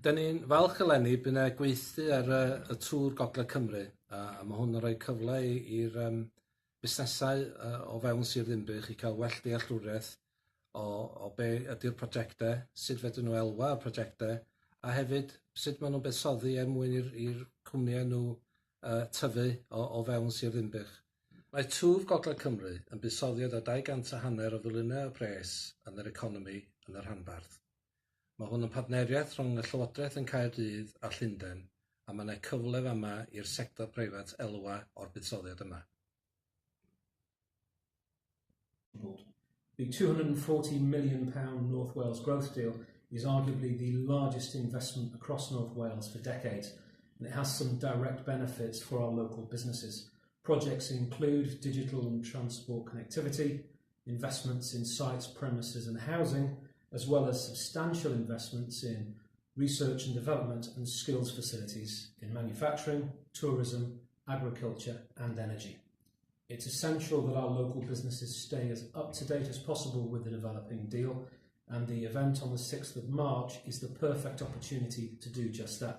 Da ni'n falch eleni bu 'na gweithdy ar y, y Tŵr Gogledd Cymru a, a mae hwn yn rhoi cyfle i'r um, busnesau uh, o fewn Sir Ddinbych i cael well dealltwriaeth o, o be ydy'r prosiectau, sut fedrwn nhw elwa o'r prosiectau, a hefyd sut maen nhw'n buddsoddi er mwyn i'r cwmnïau nhw uh, tyfu o, o fewn Sir Ddinbych. Mae twf Gogledd Cymru yn buddsoddiad o 200 a hanner o filiynau o bres yn yr economi yn y rhanbarth. Mae hwn yn partneriaeth rhwng y Llywodraeth yn Caerdydd a Llundain a mae yna cyfle fama i'r sector preifat elwa o'r buddsoddiad yma. The £240 million North Wales Growth Deal is arguably the largest investment across North Wales for decades, and it has some direct benefits for our local businesses. Projects include digital and transport connectivity, investments in sites, premises and housing, as well as substantial investments in research and development and skills facilities in manufacturing, tourism, agriculture and energy. It's essential that our local businesses stay as up to date as possible with the developing deal, and the event on the 6th of March is the perfect opportunity to do just that.